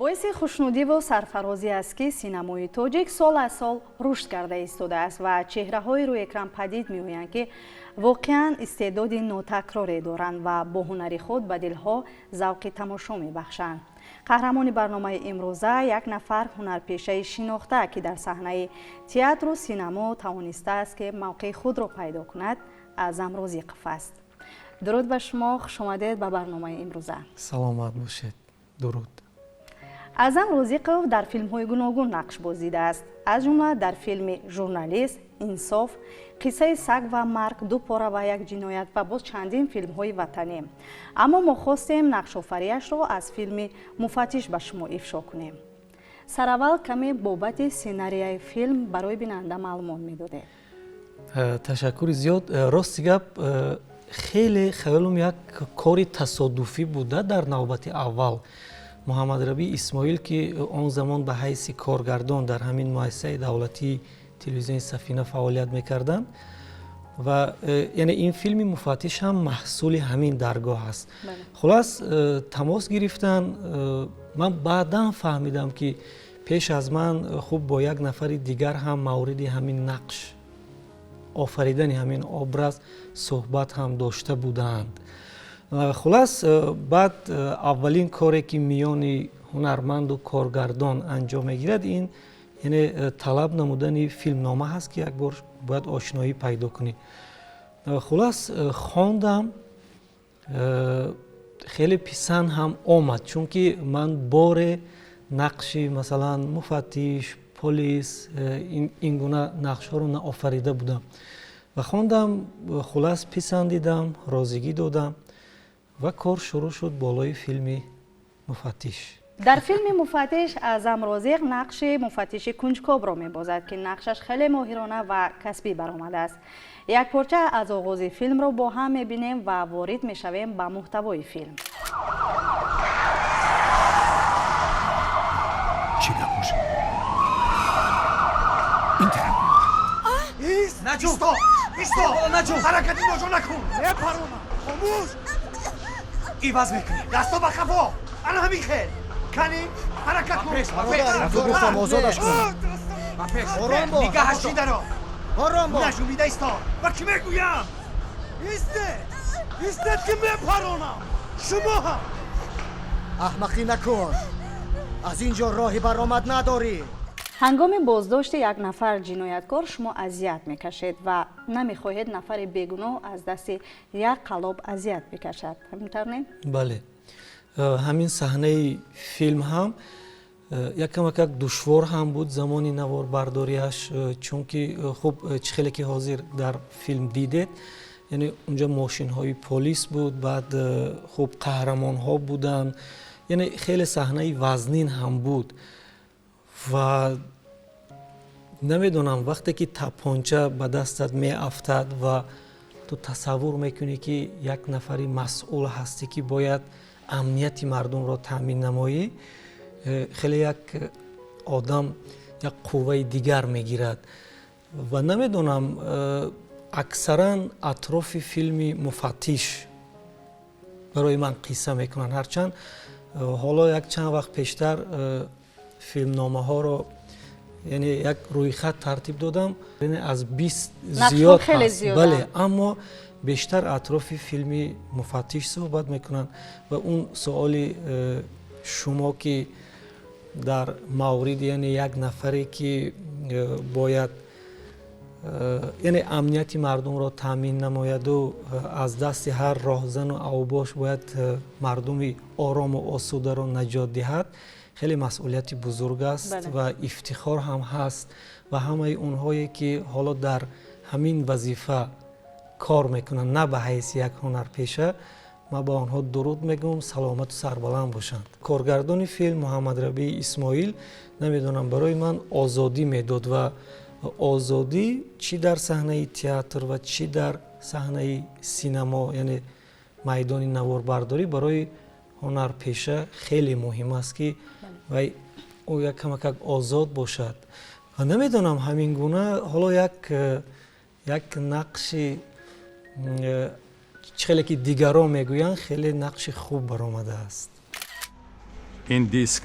Боиси хушнудиву сарфарозӣ аст, ки синамои тоҷик сол аз сол рушд карда истодааст ва чеҳраҳои рӯи экран падид меоянд, ки воқеан истеъдоди нотакроре доранд ва бо ҳунари худ ба дилҳо завқи тамошо мебахшанд. Қаҳрамони барномаи имрӯза як нафар ҳунарпешаи шинохта, ки дар саҳнаи театру синамо тавонистааст, ки мавқеи худро пайдо кунад, Аъзам Розиқов аст. Дуруд ба шумо, хушомадед ба барномаи имрӯза. Саломат бошед, дуруд. Аъзам Розиқов дар филмҳои гуногун нақш бозидааст, аз ҷумла дар филми «Журналист», «Инсоф», «Қиссаи саг ва марг», «Ду пора ва як ҷиноят» ва боз чандин филмҳои ватанӣ. Аммо мо хостем нақшофариашро аз филми «Муфаттиш» ба шумо ифшо кунем. Сараввал каме бобати сценарияи филм барои бинанда маълумот медодед. Ташаккури зиёд. Рости гап, хеле хаёлум як кори тасодуфӣ буда. Дар навбати аввал Муҳаммадрабӣ Исмоил, ки он замон ба ҳайси коргардон дар ҳамин муассисаи давлатии телевизиони Сафина фаъолият мекарданд ва яъне ин филми «Муфаттиш» ҳам маҳсули ҳамин даргоҳ аст. Хулас, тамос гирифтан. Ман баъдан фаҳмидам, ки пеш аз ман хуб бо як нафари дигар ҳам мавриди ҳамин нақш офаридани ҳамин образ суҳбат ҳам дошта буданд. Хулас, баъд аввалин коре, ки миёни ҳунарманду коргардон анҷом мегирад, ин яъне талаб намудани филмнома ҳаст, ки як бор бояд ошноӣ пайдо кунӣ. Хулас, хондам, хеле писанд ҳам омад, чунки ман боре нақши, масалан, муфаттиш, полис, ин гуна нақшҳоро наофарида будам ва хондам, хулас, писандидам, розигӣ додам ва кор шурӯъ шуд болои филми «Муфаттиш». Дар филми «Муфаттиш» Аъзам Розиқ нақши муфаттиши кунҷкобро мебозад, ки нақшаш хеле моҳирона ва касбӣ баромадааст. Як порча аз оғози филмро бо ҳам мебинем ва ворид мешавем ба муҳтавои филм. Чӣ гап бошад? Ин тараф. Наҷум! Исто! Наҷум! Ҳаракати ноҷо накун! Мепаронам! Хомӯш! Иваз мекунем. Дасто ба қафо! Ана ҳамин хел! Кани, ҳаракат кун! Гуфтам, озодаш кун. Ором бош. Нигаҳаш даро! Ором бош. Нажумида исто! Ба кӣ мегӯям? Истед! Истед, ки мепаронам! Шумо ҳам! Аҳмақӣ накун. Аз ин ҷо роҳи баромад надорӣ. Ҳангоми боздошти як нафар ҷинояткор шумо азият мекашед ва намехоҳед нафари бегуноҳ аз дасти як қаллоб азият бикашад. Ҳамин тавр, не? Бале, ҳамин саҳнаи филм ҳам як камакак душвор ҳам буд замони наворбардориаш, чунки хуб, чӣ хеле ки ҳозир дар филм дидед, яъне унҷа мошинҳои полис буд, баъд хуб қаҳрамонҳо буданд, яъне хеле саҳнаи вазнин ҳам буд. Ва намедонам, вақте ки тапонча ба дастат меафтад ва ту тасаввур мекунӣ, ки як нафари масъул ҳастӣ, ки бояд амнияти мардумро таъмин намоӣ, хеле як одам як қувваи дигар мегирад. Ва намедонам, аксаран атрофи филми «Муфаттиш» барои ман қисса мекунанд. Ҳарчанд ҳоло як чанд вақт пештар филмномаҳоро, яъне як рӯйхат тартиб додам, яъне аз 20 зиёд. Бале, аммо бештар атрофи филми «Муфаттиш» суҳбат мекунанд. Ва он суоли шумо, ки дар мавриди яъне як нафаре, ки бояд яъне амнияти мардумро таъмин намояду аз дасти ҳар роҳзану авбош бояд мардуми орому осударо наҷот диҳад, хеле масъулияти бузург аст ва ифтихор ҳам ҳаст. Ва ҳамаи онҳое, ки ҳоло дар ҳамин вазифа кор мекунанд, на ба ҳайси як ҳунарпеша, ман ба онҳо дуруд мегӯям, саломату сарбаланд бошанд. Коргардони филм Муҳаммадрабии Исмоил, намедонам, барои ман озодӣ медод ва озодӣ чӣ дар саҳнаи театр ва чӣ дар саҳнаи синамо, яъне майдони наворбардорӣ, барои ҳунарпеша хеле муҳим аст, ки вай ӯ як камакак озод бошад. Ва намедонам, ҳамин гуна ҳоло як нақши, чӣ хеле ки дигарон мегӯянд, хеле нақши хуб баромадааст. Ин диск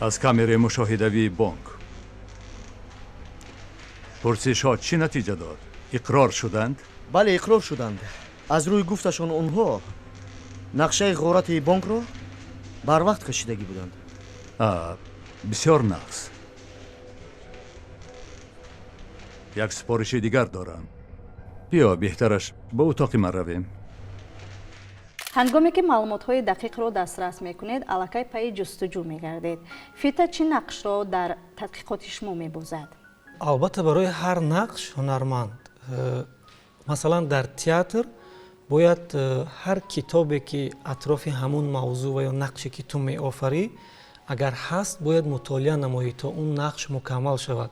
Аз камераи мушоҳидавии бонк. Пурсишҳо чӣ натиҷа дод? Иқрор шуданд? Бале, иқрор шуданд. Аз рӯи гуфташон онҳо нақшаи ғорати бонкро барвақт кашидагӣ буданд. Бисёр нағз. Як супориши дигар дорам. Биё, беҳтараш ба утоқи ман равем. Ҳангоме ки маълумотҳои дақиқро дастрас мекунед, аллакай пайи ҷустуҷӯ мегардед. Фита чӣ нақшро дар тадқиқоти шумо мебозад? Албатта, барои ҳар нақш ҳунарманд, масалан, дар театр бояд ҳар китобе ки атрофи ҳамун мавзӯъ ва ё нақше ки ту меофарӣ, агар ҳаст, бояд мутолиа намоӣ, то он нақш мукаммал шавад.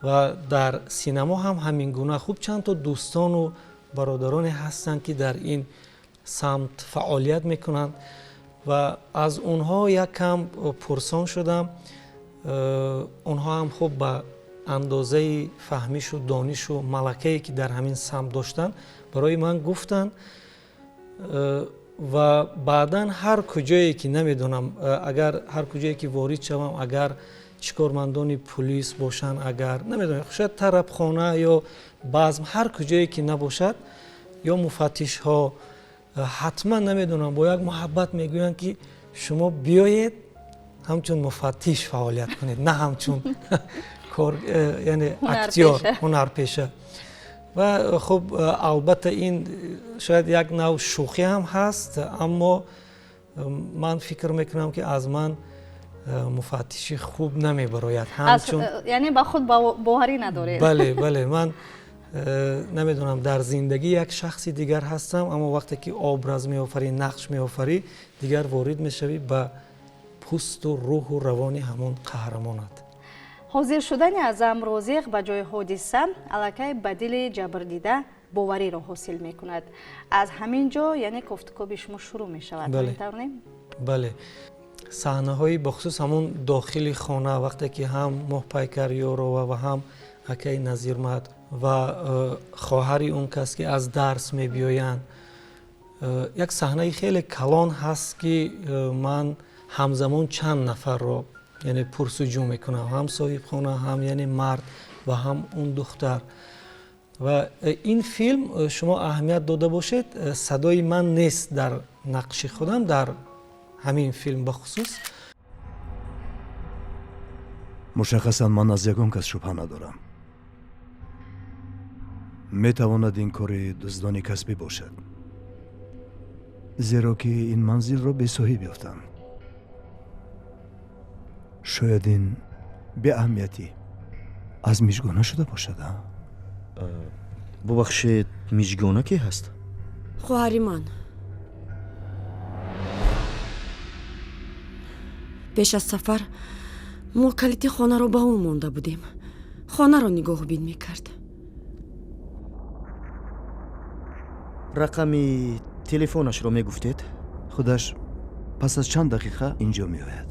Ва дар синамо ҳам ҳамин гуна. Хуб, чандто дӯстону бародароне ҳастанд, ки дар ин самт фаъолият мекунанд ва аз онҳо як кам пурсон шудам. Онҳо ҳам хуб ба андозаи фаҳмишу донишу малакае ки дар ҳамин самт доштанд, барои ман гуфтанд. Ва баъдан ҳар куҷое ки, намедонам, агар ҳар куҷое ки ворид шавам, агар чӣ кормандони пулис бошанд, агар, намедонам, шояд тарабхона ё базм, ҳар куҷое ки набошад, ё муфаттишҳо, ҳатман, намедонам, бо як муҳаббат мегӯянд, ки шумо биёед, ҳамчун муфаттиш фаъолият кунед, на ҳамчун кор, яъне актёр, ҳунарпеша. Ва хуб, албатта, ин шояд як нав шӯхӣ ҳам ҳаст, аммо ман фикр мекунам, ки аз ман муфаттиши хуб намебарояд. Ҳамчун, яъне ба худ боварӣ надоред? Бале, ман, намедонам, дар зиндагӣ як шахси дигар ҳастам, аммо вақте ки образ меофарӣ, нақш меофарӣ, дигар ворид мешавӣ ба пӯсту рӯҳу равони ҳамон қаҳрамонат. Ҳозир шудани Аъзам Розиқ ба ҷои ҳодиса аллакай ба дили ҷабрдида бовариро ҳосил мекунад. Аз ҳамин ҷо, яъне, кофтукоби шумо шурӯъ мешавад. Бале, саҳнаҳои бахусус ҳамон дохили хона, вақте ки ҳам Моҳпайкар Ёрова ва ҳам акаи Назирмат ва хоҳари он кас ки аз дарс мебиёянд, як саҳнаи хеле калон ҳаст, ки ман ҳамзамон чанд нафарро, яъне, пурсуҷӯ мекунам, ҳам соҳибхона, ҳам, яъне, мард ва ҳам он духтар. Ва ин филм, шумо аҳамият дода бошед, садои ман нест дар нақши худам дар ҳамин филм бахусус. Мушаххасан ман аз ягон кас шубҳа надорам. Метавонад ин кори дуздони касбӣ бошад, зеро ки ин манзилро бесоҳиб ёфтанд. Шояд ин беаҳамиятӣ аз Мижгона шуда бошад. Бубахшед, Мижгона ки ҳаст? Хоҳари ман. Пеш аз сафар мо калити хонаро ба ӯ монда будем. Хонаро нигоҳубин мекард. Рақами телефонашро мегуфтед? Худаш пас аз чанд дақиқа инҷо меояд.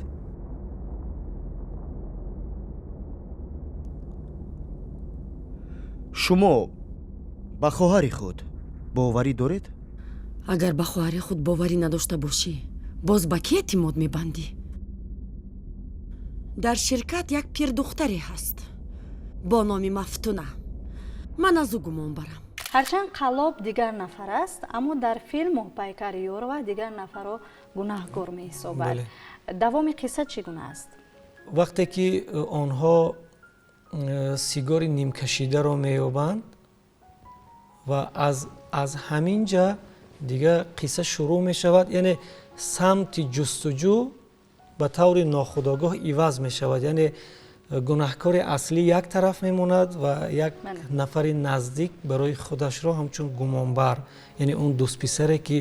Шумо ба хоҳари худ боварӣ доред? Агар ба хоҳари худ боварӣ надошта бошӣ, боз ба кӣ эътимод мебандӣ? Дар ширкат як пирдухтаре ҳаст бо номи Мафтуна. Ман аз ӯ гумон барам. Ҳарчанд қаллоб дигар нафар аст, аммо дар филм Моҳпайкар Ёрова дигар нафарро гунаҳкор меҳисобад. Давоми қисса чӣ гуна аст? Вақте ки онҳо сигори нимкашидаро меёбанд ва аз ҳамин ҷа дигар қисса шурӯъ мешавад, яъне самти ҷустуҷӯ ба таври нохудогоҳ иваз мешавад, яъне гунаҳкори аслӣ як тараф мемонад ва як нафари наздик барои худашро ҳамчун гумонбар, яъне он дӯстписаре ки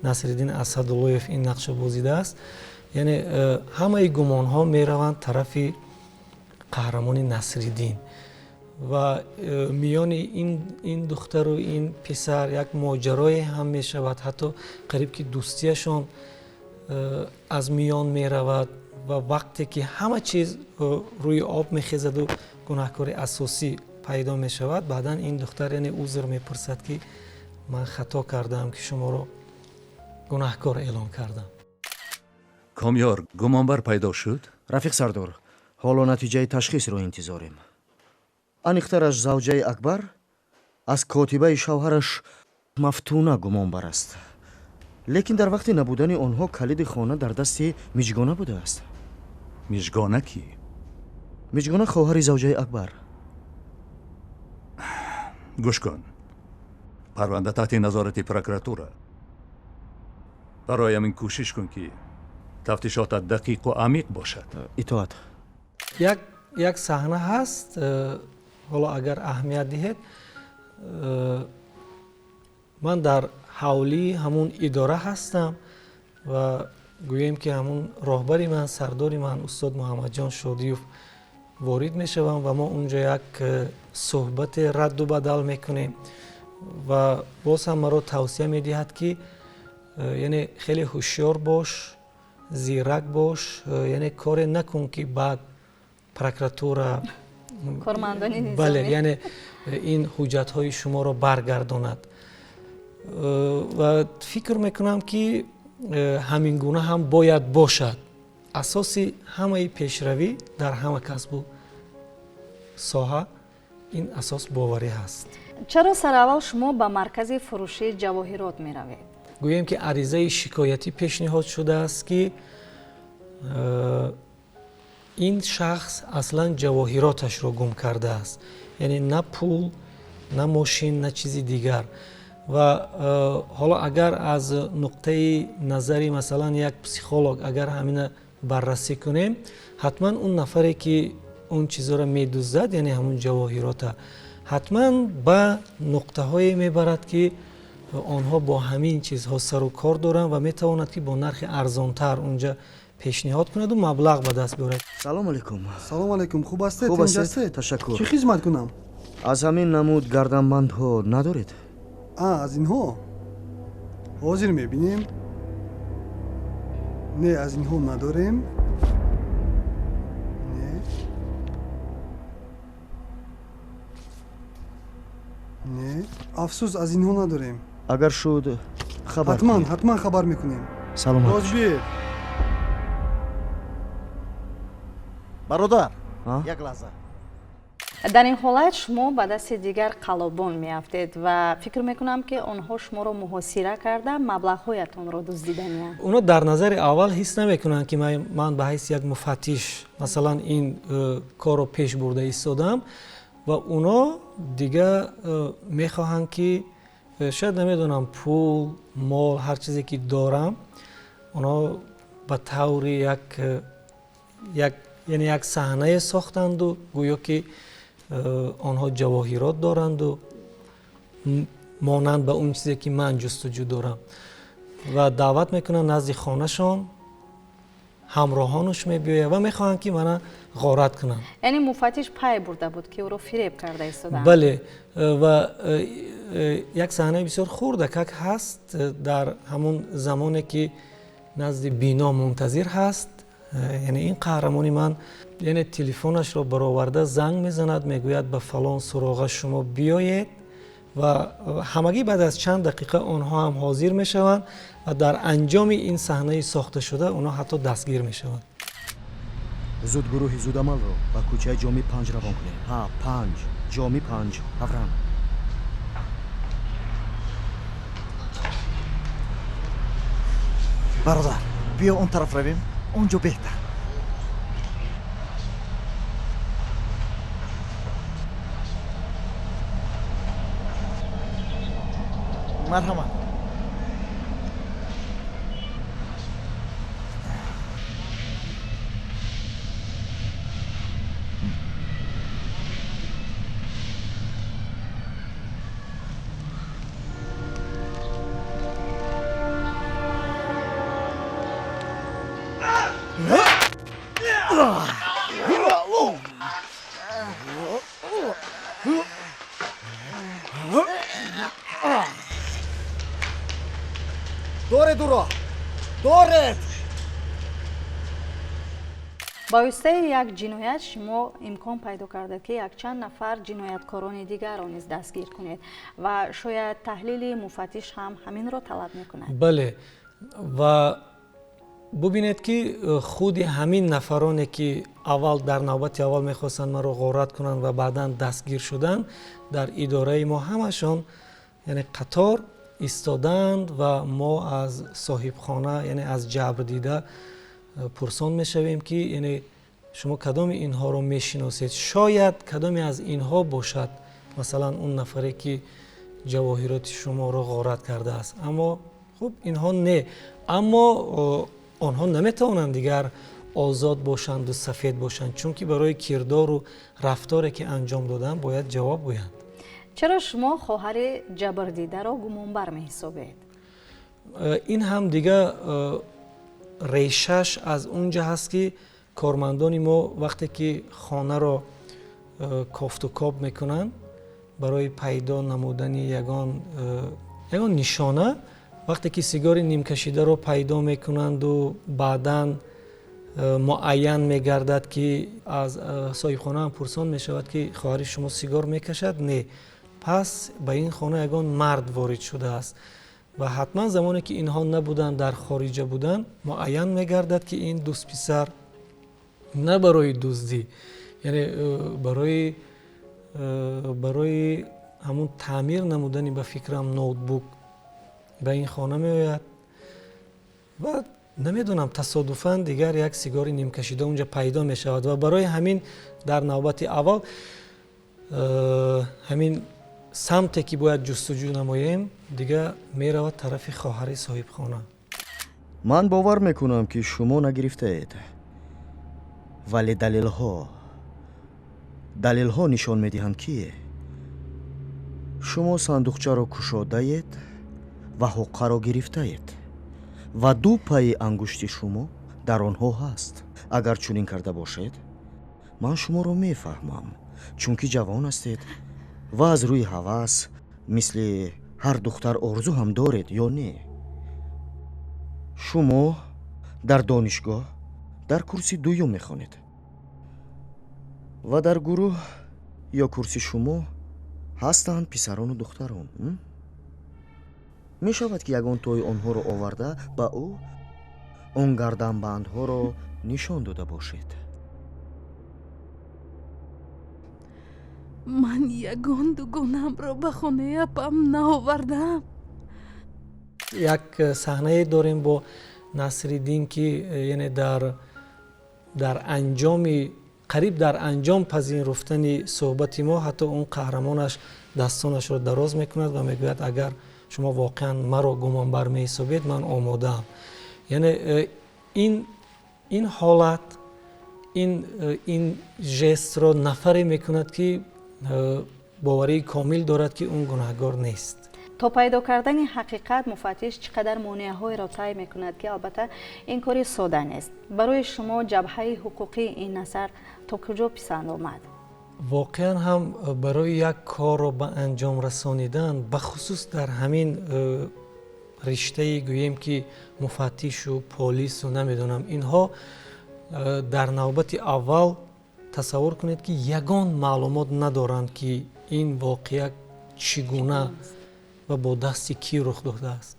Насриддин Асадуллоев ин нақша бозидааст, яъне ҳамаи гумонҳо мераванд тарафи қаҳрамони Насриддин. Ва миёни ин духтару ин писар як моҷарое ҳам мешавад, ҳатто қариб ки дӯстияшон аз миён меравад. Ва вақте ки ҳама чиз рӯи об мехезаду гунаҳкори асосӣ пайдо мешавад, баъдан ин духтар, яъне, узр мепурсад, ки ман хато кардаам, ки шуморо гунаҳкор эълон кардам. Комёр, гумонбар пайдо шуд? Рафиқ сардор, ҳоло натиҷаи ташхисро интизорем. Аниқтараш, завҷаи Акбар аз котибаи шавҳараш Мафтуна гумонбар аст. Лекин дар вақти набудани онҳо калиди хона дар дасти Миҷгона будааст. Миҷгона кӣ? Миҷгона хоҳари завҷаи Акбар. Гӯш кун, парванда таҳти назорати прокуратура. Барои ҳамин кӯшиш кун, ки тафтишотат дақиқу амиқ бошад. Итоат. Як саҳна ҳаст, ҳоло агар аҳамият диҳед, ман дар ҳавлии ҳамун идора ҳастам ва гӯем, ки ҳамун роҳбари ман, сардори ман, устод Муҳаммадҷон Шодиев ворид мешавам ва мо унҷо як суҳбате радду бадал мекунем ва боз ҳам маро тавсия медиҳад, ки яъне хеле ҳушёр бош, зирак бош, яъне коре накун, ки баъд прокуратура, кормандони низомӣ, бале, яъне ин ҳуҷҷатҳои шуморо баргардонад. Ва фикр мекунам, ки ҳамин гуна ҳам бояд бошад. Асоси ҳамаи пешравӣ дар ҳама касбу соҳа ин асос боварӣ ҳаст. Чаро сараввал шумо ба маркази фурӯши ҷавоҳирот меравед? Гӯем, ки аризаи шикоятӣ пешниҳод шудааст, ки ин шахс аслан ҷавоҳироташро гум кардааст, яъне на пул, на мошин, на чизи дигар. Ва ҳоло агар аз нуқтаи назари, масалан, як психолог агар ҳамина баррасӣ кунем, ҳатман он нафаре, ки он чизоро медуздад, яъне ҳамун ҷавоҳирота, ҳатман ба нуқтаҳое мебарад, ки онҳо бо ҳамин чизҳо сару кор доранд ва метавонад, ки бо нархи арзонтар унҷа пешниҳод кунаду маблағ ба даст биёрад. Салом алейкум. Салом алейкум, хуб ҳастед? Хуб ҳастед, ташаккур. Чӣ хизмат кунам? Аз ҳамин намуд гарданбандҳо надоред? А, аз инҳо ҳозир мебинем. Не, аз инҳо надорем. Не, не, афсӯс, аз инҳо надорем. Агар шуд, хабар. Ҳатман, ҳатман хабар мекунем. Саломат. Боз биед. Бародар, як лаҳза. Дар ин ҳолат шумо ба дасти дигар қаллобон меафтед ва фикр мекунам, ки онҳо шуморо муҳосира карда, маблағҳоятонро дуздиданианд. Онҳо дар назари аввал ҳис намекунанд, ки ман ба ҳайси як муфаттиш, масалан, ин корро пеш бурда истодам ва онҳо дига мехоҳанд, ки шояд, намедонам, пул, мол, ҳар чизе ки дорам, онҳо ба таври як, яъне як саҳнае сохтанду гӯё ки онҳо ҷавоҳирот доранду монанд ба он чизе, ки ман ҷустуҷӯ дорам, ва даъват мекунанд назди хонашон, ҳамроҳонаш мебиёяд ва мехоҳанд, ки мана ғорат кунанд. Яъне муфаттиш пай бурда буд, ки ӯро фиреб карда истодаанд? Бале, ва як саҳнаи бисёр хурдакак ҳаст дар ҳамон замоне, ки назди бино мунтазир ҳаст, яъне ин қаҳрамони ман, яъне телефонашро бароварда занг мезанад, мегӯяд: «Ба фалон суроға шумо биёед», ва ҳамагӣ баъд аз чанд дақиқа онҳо ҳам ҳозир мешаванд ва дар анҷоми ин саҳнаи сохташуда онҳо ҳатто дастгир мешаванд. Зуд гурӯҳи зудамалро ба кӯчаи Ҷоми панҷ равон кунед. Ҳа, панҷ, Ҷоми панҷ, ҳавран. Бародар, биё он тараф равем, он ҷо беҳтар. Марҳамат. Доред уро, доред! Ба воситаи як ҷиноят шумо имкон пайдо кардед, ки якчанд нафар ҷинояткорони дигарро низ дастгир кунед ва шояд таҳлили муфаттиш ҳам ҳаминро талаб мекунад. Бале, ва Бубинед, ки худи ҳамин нафароне, ки аввал дар навбати аввал мехостанд маро ғорат кунанд ва баъдан дастгир шуданд, дар идораи мо ҳамашон, яъне қатор истодаанд ва мо аз соҳибхона, яъне аз ҷабрдида пурсон мешавем, ки яъне шумо кадоми инҳоро мешиносед, шояд кадоме аз инҳо бошад, масалан, он нафаре, ки ҷавоҳироти шуморо ғорат кардааст. Аммо хуб, инҳо не, аммо онҳо наметавонанд дигар озод бошанду сафед бошанд, чунки барои кирдору рафторе, ки анҷом доданд, бояд ҷавоб гӯянд. Чаро шумо хоҳари ҷабрдидаро гумонбар меҳисобед? Ин ҳам дига решаш аз он ҷа ҳаст, ки кормандони мо вақте ки хонаро кофтукоб мекунанд барои пайдо намудани ягон нишона, вақте ки сигори нимкашидаро пайдо мекунанду баъдан муайян мегардад, ки аз соҳибхонаам пурсон мешавад, ки хоҳари шумо сигор мекашад, не, пас ба ин хона ягон мард ворид шудааст ва ҳатман замоне ки инҳо набуданд, дар хориҷа буданд, муайян мегардад, ки ин дӯстписар на барои дуздӣ, яъне барои ҳамун таъмир намудани, ба фикрам, ноутбук ба ин хона меояд ва намедонам, тасодуфан дигар як сигори нимкашида унҷа пайдо мешавад. Ва барои ҳамин дар навбати аввал ҳамин самте, ки бояд ҷустуҷӯ намоем, дига меравад тарафи хоҳари соҳибхона. Ман бовар мекунам, ки шумо нагирифтаед, вале далелҳо нишон медиҳанд, ки шумо сандуқчаро кушодаед ва ҳоққаро гирифтаед ва ду пайи ангушти шумо дар онҳо ҳаст. Агар чунин карда бошед, ман шуморо мефаҳмам, чунки ҷавон ҳастед ва аз рӯи ҳавас мисли ҳар духтар орзу ҳам доред, ё не? Шумо дар донишгоҳ дар курси дуюм мехонед ва дар гурӯҳ ё курси шумо ҳастанд писарону духтарон. Мешавад, ки ягон тои онҳоро оварда, ба ӯ он гарданбандҳоро нишон дода бошед. Ман ягон дугонаамро ба хонаи апам наовардаам. Як саҳнае дорем бо Насриддин, ки яъне дар анҷоми, қариб дар анҷом пазируфтани суҳбати мо, ҳатто он қаҳрамонаш дастонашро дароз мекунад ва мегӯяд: агар шумо воқеан маро гумонбар меҳисобед, ман омодаам. Яъне ин ҳолат, ин жестро нафаре мекунад, ки боварии комил дорад, ки он гунаҳгор нест. То пайдо кардани ҳақиқат муфаттиш чӣ қадар монеаҳоеро тай мекунад, ки албатта ин кори сода нест. Барои шумо ҷабҳаи ҳуқуқии ин асар то куҷо писанд омад? Воқеан ҳам барои як корро ба анҷом расонидан, бахусус дар ҳамин риштаи, гӯем ки, муфаттишу полису намедонам, инҳо дар навбати аввал тасаввур кунед, ки ягон маълумот надоранд, ки ин воқеа чӣ гуна ва бо дасти кӣ рух додааст,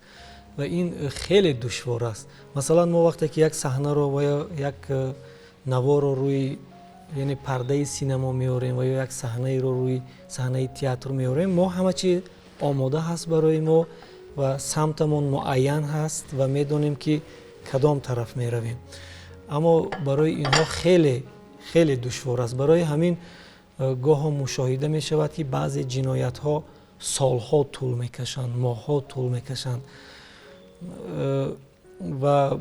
ва ин хеле душвор аст. Масалан, мо вақте ки як саҳнаро ва ё як наворо рӯи, яъне, пардаи синемо меорем ва ё як саҳнаеро рӯи саҳнаи театр меорем, мо ҳама чи омода ҳаст барои мо ва самтамон муайян ҳаст ва медонем, ки кадом тараф меравем. Аммо барои инҳо хеле хеле душвор аст. Барои ҳамин гоҳо мушоҳида мешавад, ки баъзе ҷиноятҳо солҳо тӯл мекашанд, моҳҳо тӯл мекашанд. Ва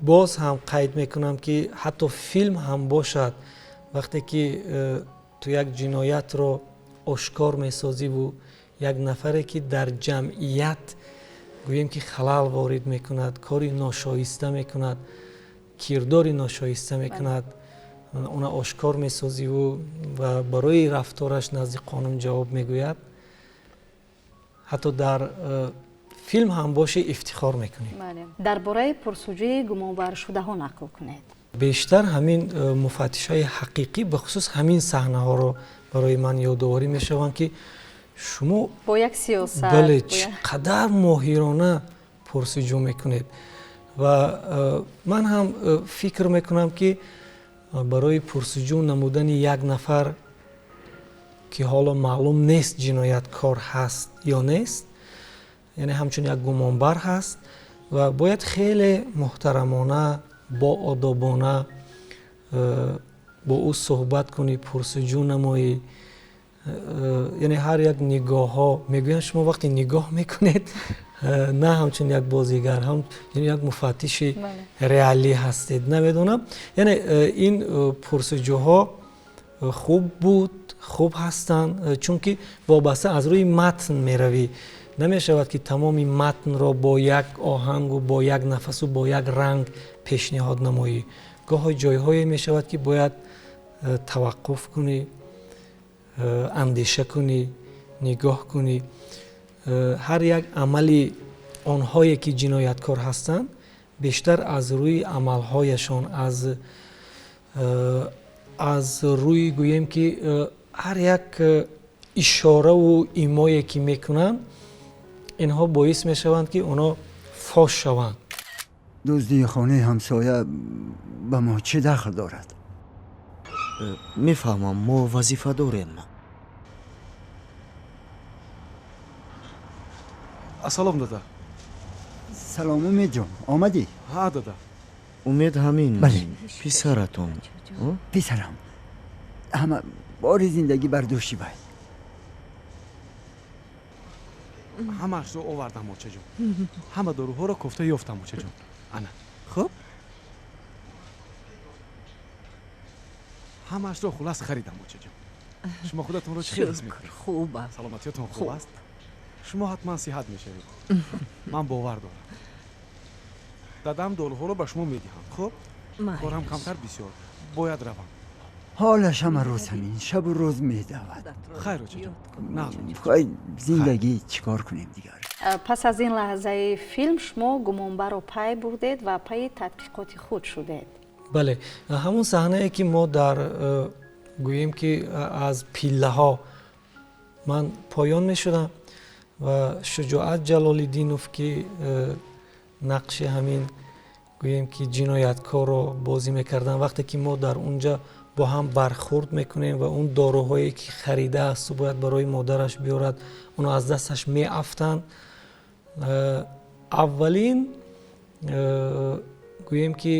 боз ҳам қайд мекунам, ки ҳатто филм ҳам бошад, вақте ки ту як ҷиноятро ошкор месозиву як нафаре, ки дар ҷамъият, гӯем ки, халал ворид мекунад, кори ношоиста мекунад, кирдори ношоиста мекунад, она ошкор месозиву ва барои рафтораш назди қонун ҷавоб мегӯяд, ҳатто дар филм ҳам бошӣ, ифтихор мекунӣ. Дар бораи пурсуҷӯи гумонбаршудаҳо нақл кунед. Бештар ҳамин муфаттишҳои ҳақиқӣ, бахусус ҳамин саҳнаҳоро барои ман ёдоварӣ мешаванд, ки шумо бо як сиёсат бале, чӣ қадар моҳирона пурсуҷӯ мекунед. Ва ман ҳам фикр мекунам, ки барои пурсуҷӯ намудани як нафар, ки ҳоло маълум нест ҷинояткор ҳаст ё нест, яъне ҳамчун як гумонбар ҳаст ва бояд хеле муҳтарамона, боодобона бо ӯ суҳбат кунӣ, пурсуҷӯ намоӣ. Яъне ҳар як нигоҳҳо, мегӯянд, шумо вақте нигоҳ мекунед, на ҳамчун як бозигар, ҳам як муфаттиши реалӣ ҳастед, намедонам. Яъне ин пурсуҷӯҳо хуб буд, хуб ҳастанд, чунки вобаста аз рӯи матн меравӣ. Намешавад, ки тамоми матнро бо як оҳангу бо як нафасу бо як ранг пешниҳод намоӣ. Гоҳо ҷойҳое мешавад, ки бояд таваққуф кунӣ, андеша кунӣ, нигоҳ кунӣ. Ҳар як амали онҳое, ки ҷинояткор ҳастанд, бештар аз рӯи амалҳояшон, аз рӯи, гӯем ки, ҳар як ишораву имое, ки мекунанд, инҳо боис мешаванд, ки онҳо фош шаванд. Дуздии хонаи ҳамсоя ба мо чӣ дахл дорад? Мефаҳмам, мо вазифа дорем. Ассалом, дада. Салом, Умедҷон, омадӣ? Ҳа, дада. Умед ҳамин бале. Писаратон? Писарам. Ҳама бори зиндагӣ бар дӯши вай. Ҳамаашро овардам, очаҷон. Ҳама доруҳоро кофта ёфтам, очаҷон. Ана, хуб, ҳамаашро хулас харидам, очаҷон. Шумо худатонро чӣ хел ҳис мекунед? Хубам. Саломатиётон хуб аст? Шумо ҳатман сиҳат мешавед, ман бовар дорам. Дадам доруҳоро ба шумо медиҳам, хуб? Корам камтар бисёр, бояд равам. Ҳолаш ҳама рӯз ҳамин, шабу рӯз медавад. Хайр, очаҷон. Хай, зиндагӣ, чӣ кор кунем дигар. Пас аз ин лаҳзаи филм шумо гумонбарро пай бурдед ва пайи тадқиқоти худ шудед. Бале, ҳамон саҳнае, ки мо дар, гӯем ки, аз пиллаҳо ман поён мешудам ва Шуҷоат Ҷалолиддинов, ки нақши ҳамин, гӯем ки, ҷинояткорро бозӣ мекарданд, вақте ки мо дар унҷа бо ҳам бархӯрд мекунем ва он доруҳое, ки харидаасту бояд барои модараш биёрад, оно аз дасташ меафтанд. Аввалин, гӯем ки,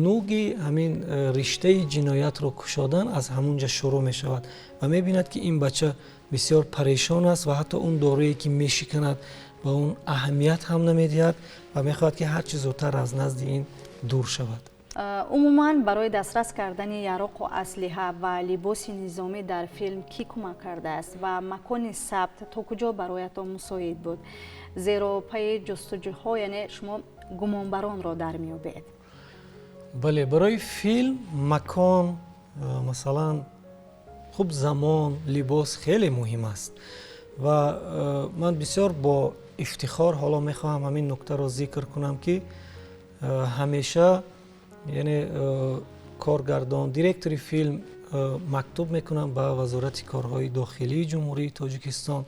нуги ҳамин риштаи ҷиноятро кушодан аз ҳамун ҷа шурӯъ мешавад ва мебинад, ки ин бача бисёр парешон аст ва ҳатто он доруе, ки мешиканад, ба он аҳамият ҳам намедиҳад ва мехоҳад, ки ҳарчи зудтар аз назди ин дур шавад. Умуман, барои дастрас кардани яроқу аслиҳа ва либоси низомӣ дар филм кӣ кӯмак кардааст ва макони сабт то куҷо бароятон мусоид буд? Зеро пайи ҷустуҷӯҳо, яъне шумо гумонбаронро дар меёбед. Бале, барои филм макон, масалан, хуб, замон, либос хеле муҳим аст ва ман бисёр бо ифтихор ҳоло мехоҳам ҳамин нуктаро зикр кунам, ки ҳамеша, яъне коргардон, директори филм мактуб мекунам ба Вазорати корҳои дохилии Ҷумҳурии Тоҷикистон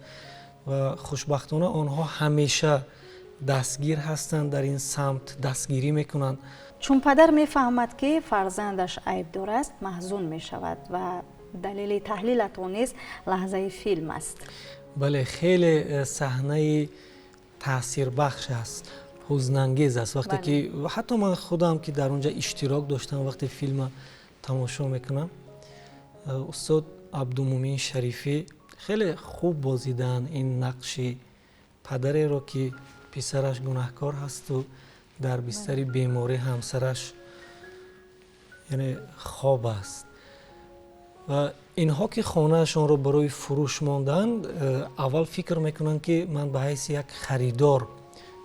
ва хушбахтона онҳо ҳамеша дастгир ҳастанд, дар ин самт дастгирӣ мекунанд. Чун падар мефаҳмад, ки фарзандаш айбдор аст, маҳзун мешавад ва далели таҳлилатон низ лаҳзаи филм аст. Бале, хеле саҳнаи таъсирбахш аст, ҳузнангез аст, вақте ки ҳатто ман худам, ки дар он ҷа иштирок доштам, вақте филма тамошо мекунам, устод Абдумумин Шарифӣ хеле хуб бозидаанд ин нақши падареро, ки писараш гунаҳкор ҳасту дар бистари беморӣ ҳамсараш, яъне, хоб аст ва инҳо, ки хонаашонро барои фурӯш монданд, аввал фикр мекунанд, ки ман ба ҳайси як харидор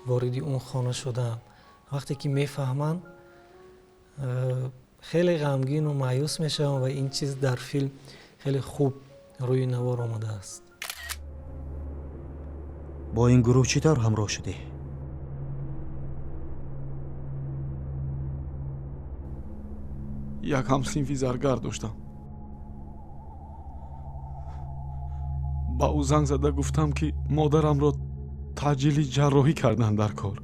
вориди он хона шудаам. Вақте ки мефаҳманд, хеле ғамгину маъюс мешаванд ва ин чиз дар филм хеле хуб рӯи навор омадааст. Бо ин гурӯҳ чӣ тавр ҳамроҳ шудӣ? Як ҳамсинфи заргар доштам. Ба ӯ занг зада гуфтам, ки модарамро таъҷили ҷарроҳӣ карданд дар кор.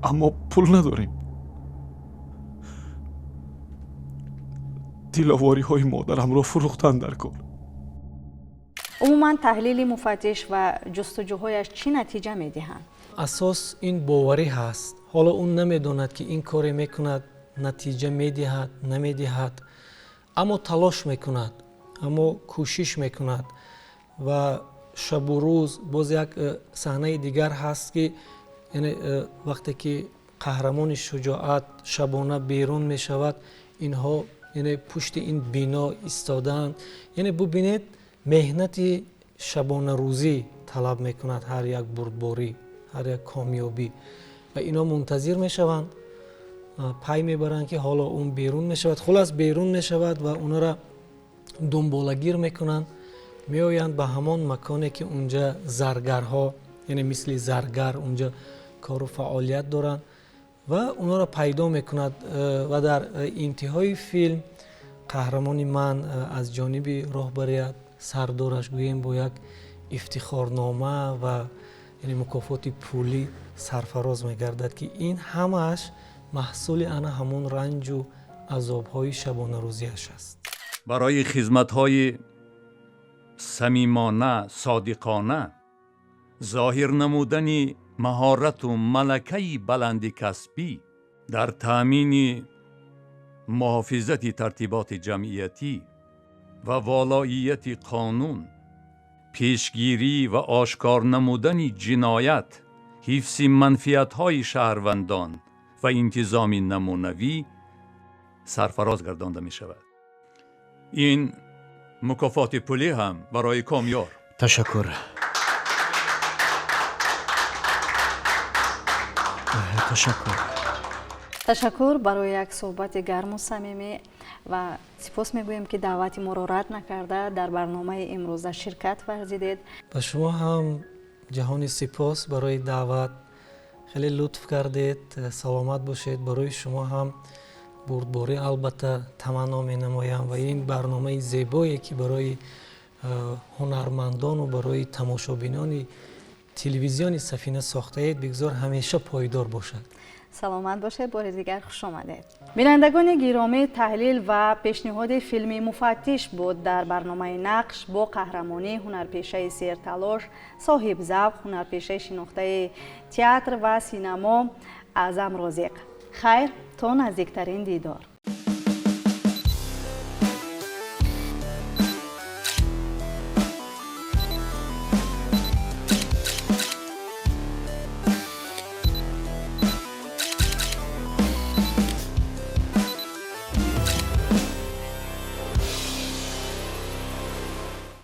Аммо пул надорем. Тилловориҳои модарамро фурӯхтан дар кор. Умуман таҳлили муфаттиш ва ҷустуҷӯҳояш чӣ натиҷа медиҳанд? Асос ин боварӣ ҳаст. Ҳоло ӯ намедонад, ки ин коре мекунад натиҷа медиҳад, намедиҳад, аммо талош мекунад, аммо кӯшиш мекунад ва шабу рӯз. Боз як саҳнаи дигар ҳаст, ки яъне вақте ки қаҳрамони шуҷоат шабона берун мешавад, инҳо яъне пушти ин бино истодаанд. Яъне бубинед, меҳнати шабонарӯзӣ талаб мекунад ҳар як бурдборӣ, ҳар як комёбӣ, ва инҳо мунтазир мешаванд, пай мебаранд, ки ҳоло он берун мешавад. Хулас, берун мешавад ва онро дунболагир мекунанд, меоянд ба ҳамон маконе, ки унҷа заргарҳо, яъне мисли заргар унҷа кору фаъолият доранд, ва онҳоро пайдо мекунад. Ва дар интиҳои филм қаҳрамони ман аз ҷониби роҳбарият, сардораш гӯем, бо як ифтихорнома ва яъне мукофоти пулӣ сарфароз мегардад, ки ин ҳамааш маҳсули ана ҳамон ранҷу азобҳои шабонарӯзиаш аст. Барои хизматҳои самимона, содиқона, зоҳир намудани маҳорату малакаи баланди касбӣ дар таъмини муҳофизати тартиботи ҷамъиятӣ ва волоияти қонун, пешгирӣ ва ошкор намудани ҷиноят, ҳифзи манфиатҳои шаҳрвандон ва интизоми намунавӣ сарфароз гардонда мешавад. Ин мукофоти пулӣ ҳам барои Комёр. Ташаккур, ташаккур. Ташаккур барои як суҳбати гарму самимӣ ва сипос мегӯем, ки даъвати моро рад накарда дар барномаи имрӯза ширкат варзидед. Ба шумо ҳам ҷаҳони сипос барои даъват. Хеле лутф кардед, саломат бошед. Барои шумо ҳам бурдборӣ албатта таманно менамоям ва ин барномаи зебое, ки барои ҳунармандону барои тамошобинони телевизиони Сафина сохтаед, бигзор ҳамеша пойдор бошад. Саломат бошед, бори дигар хуш омадед. Бинандагони гиромӣ, таҳлил ва пешниҳоди филми Муфаттиш буд дар барномаи Нақш бо қаҳрамонии ҳунарпешаи серталош, соҳибзавқ, ҳунарпешаи шинохтаи театр ва синамо Аъзам Розиқ. Хайр, то наздиктарин дидор.